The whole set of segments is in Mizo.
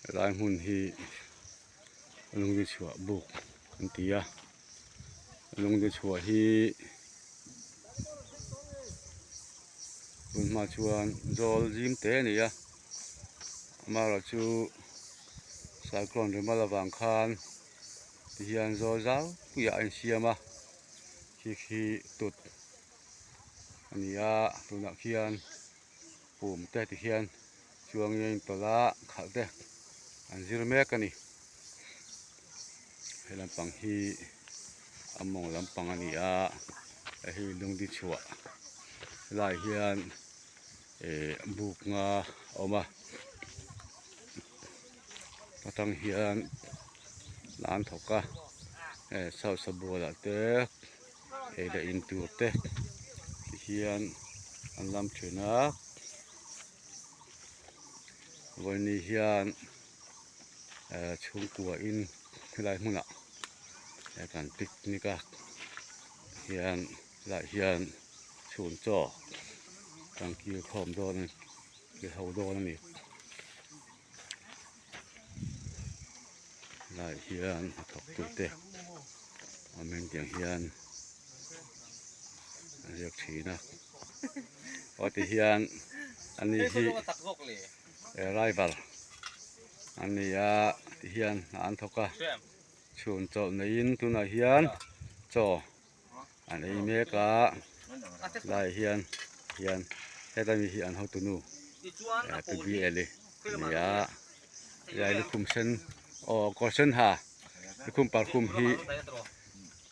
Helai hmun hi lungdi chhuah buk an ti a lungdi chhuah hi tun hma chuan zawl zim te a ni a amaherawhchu cyclone ri mal avang khan tihian zawl zau puiah a insiam a khi khi tut a ni a tunah khian pum te tihian chuangin a intawlh a khalh te an zir mek a ni he lampang hi a mawng lampang a ni a hei hi lungdi chhuah helaiah hian ihh buk nga a awm a atang hian an thawk a hei sausa bualah te ei leh in tur te tihian an lam thin a vawiin hian eh chhungkua in helai hmunah eh kan picnic a hian helaiah hian chhun chaw kan kil khawm dawn a ni kil ho dawn a ni helaiah hian hnathawk tute awm in tiang hian an ziak thin a aw ti hian ani hi rival an ni a ti hian hna an thawk a chhun chawlh neiin tunah hian chaw an ei mek a laiah hian hian heta mi hi an hotu nu pu B L i a ni a helai lukhum sen aw kawr sen ha lukhum parkhum hi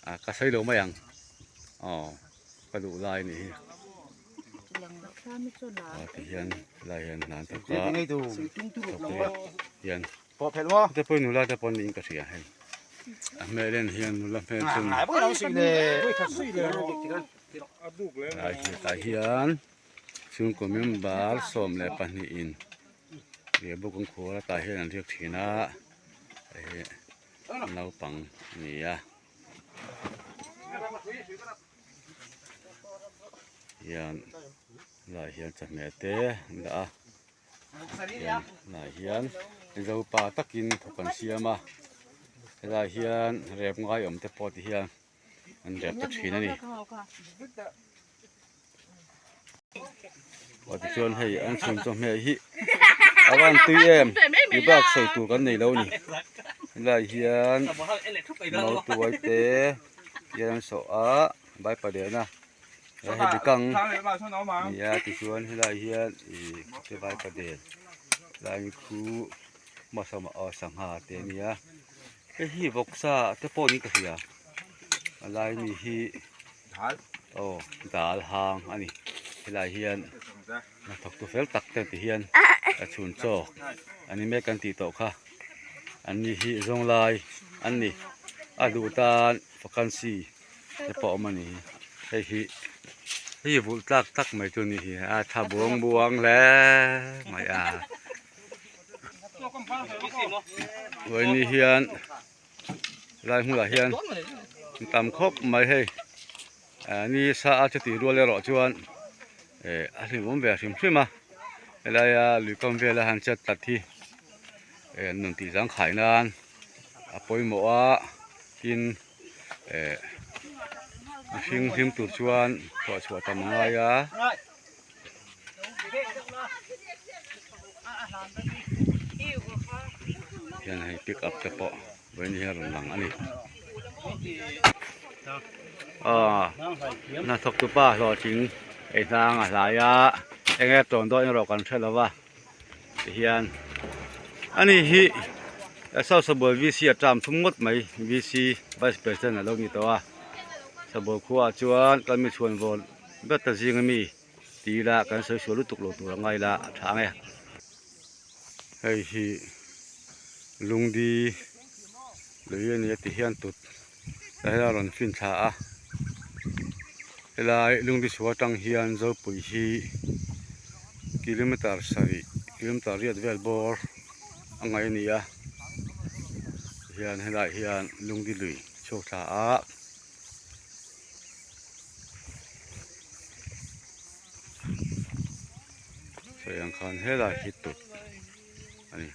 ah ka sawi lo mai ang aw ka duh lai a nih hi aw tihian helai hian hna an thawk a thawk hian. Te pawhin nula te pawh niin ka hria hei a hmel en hian nula hmel chu tlai hi tah hian chhungkaw member 12 in riahbuk an khuar a tah hian an riak thin a hei naupang a ni a hian helaiah hian chawhmeh te an dah a. hian hnaiah hian zopa takin thawk an siam a helaiah hian rep ngai awm te pawh ti hian an rep ta thin a ni aw tichuan hei an chhun chawhmeh hi a van tui em mi bak sawi tur kan nei lo a ni helaiah hian mautuai te hian an sawh a vaipadena. Hei bikang nia tichuan helai hian ih vai padel lai khu hmasa aw sangha te a nia hei hi vawksa te pawh niin ka hria a lai mi hi aw dal hang a ni helai hian hnathawk tu fel tak te ti hian a chhun chawk an ni mek kan tih tawh kha an ni hi zawng lai an ni a duh tan vacancy. Te pawh a awm a ni hei hi hei vulh tlak tak mai chu a ni hi a tha buang buang hle mai a vawiin hian helai hmunah hian an tam khawp mai hei ni sa a chutih rual erawh chuan eh a hlimawm ve hrim hrim a helaia luikam vela han chet tlat hi eh nun tih zangkhai nan a pawimawh a tin. Eh mihring hlim tur chuan chhuah chhuah tam a ngai a. Hian hei pick up te pawh vawiin hi a rawn lang a ni. Aw hnathawk tupa hlawhtling ei hnang a hlai a eng nge tawn dawn erawh kan hre lo va. Tihian ani hi Sausabul VC a term thum ngawt mai VC Vice President a lo ni tawh a Sabul khuaah chuan kan mi chhuan vawn ber ta zing ami ti ila kan sawi sual lutuk lo tur a ngai ila a tha ang e. Hei hi lungdi lui a ni a ti hian tut helai a rawn fin thla a helai lungdi chhuah atang hian Zopui hi kilometer sarih kilometer riat vel bawr a ngaih a ni a hian helaiah hian lungdi lui chhuak thla a. Sawi ang khan helai hi tut a ni.